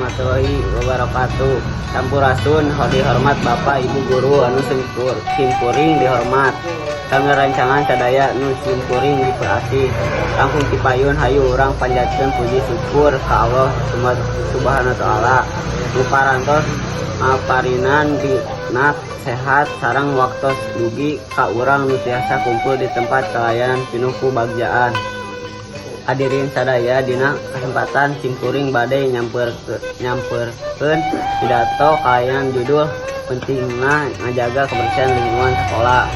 Warahmatullahi wabarakatuh. Sampurasun, dihormat Bapak Ibu guru anu simkuring dihormat. Sareng rerencangan sadaya nu simkuring diperasih. Langkung ti payun, hayu urang panjatkeun puji syukur ka Allah Subhanahu wa Ta'ala nu parantos ngaparinan dina sehat sareng waktos dugi ka urang nu tiasa kumpul di tempat kalayan pinuh ku bagjaan. Hadirin sadaya, dina kesempatan simkuring bade nyamperkeun pidato kalayan judul "Pentingna Ngajaga Kebersihan Lingkungan Sekolah".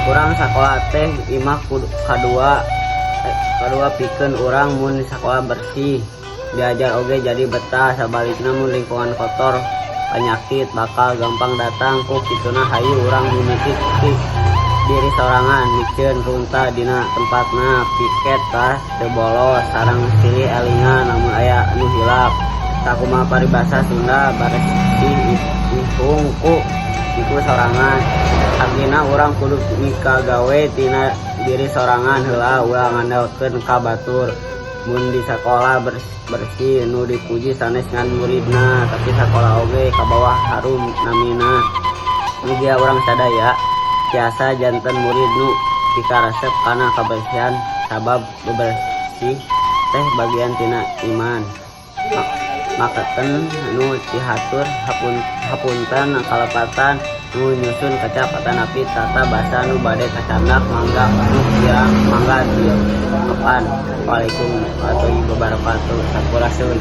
Urang sakola teh imah kadua pikeun urang. Mun sakola bersih, diajar oge jadi betah. Sabalikna, mun lingkungan kotor, penyakit bakal gampang datang. Ku kituna, hayu urang mimiti ti diri sorangan, miceun runtah dina tempatna, piket kelas teu bolos, sareng silih elingan lamun aya anu hilap. Sakumaha paribasa Sunda, baresih ihung ku siku sorangan. Artina, urang kudu mikagawe tina diri sorangan heula, ulah ngandalkeun ka batur. Mun di sakola bersih, nu dipuji sanes ngan muridna, tapi sakola oge kabawa harum namina. Mugia urang sadaya tiasa janten murid nu pikaresep kana kabersihan, sabab bebersih teh bagian tina iman. Makaten nu dihatur, hapunten kalepatan nu nyusun, kecap atanapi tata basa nu bade kacandak, mangga nu kirang mangga dimaopan. Waalaikumsalam warahmatullahi wabarakatuh. Sampurasun.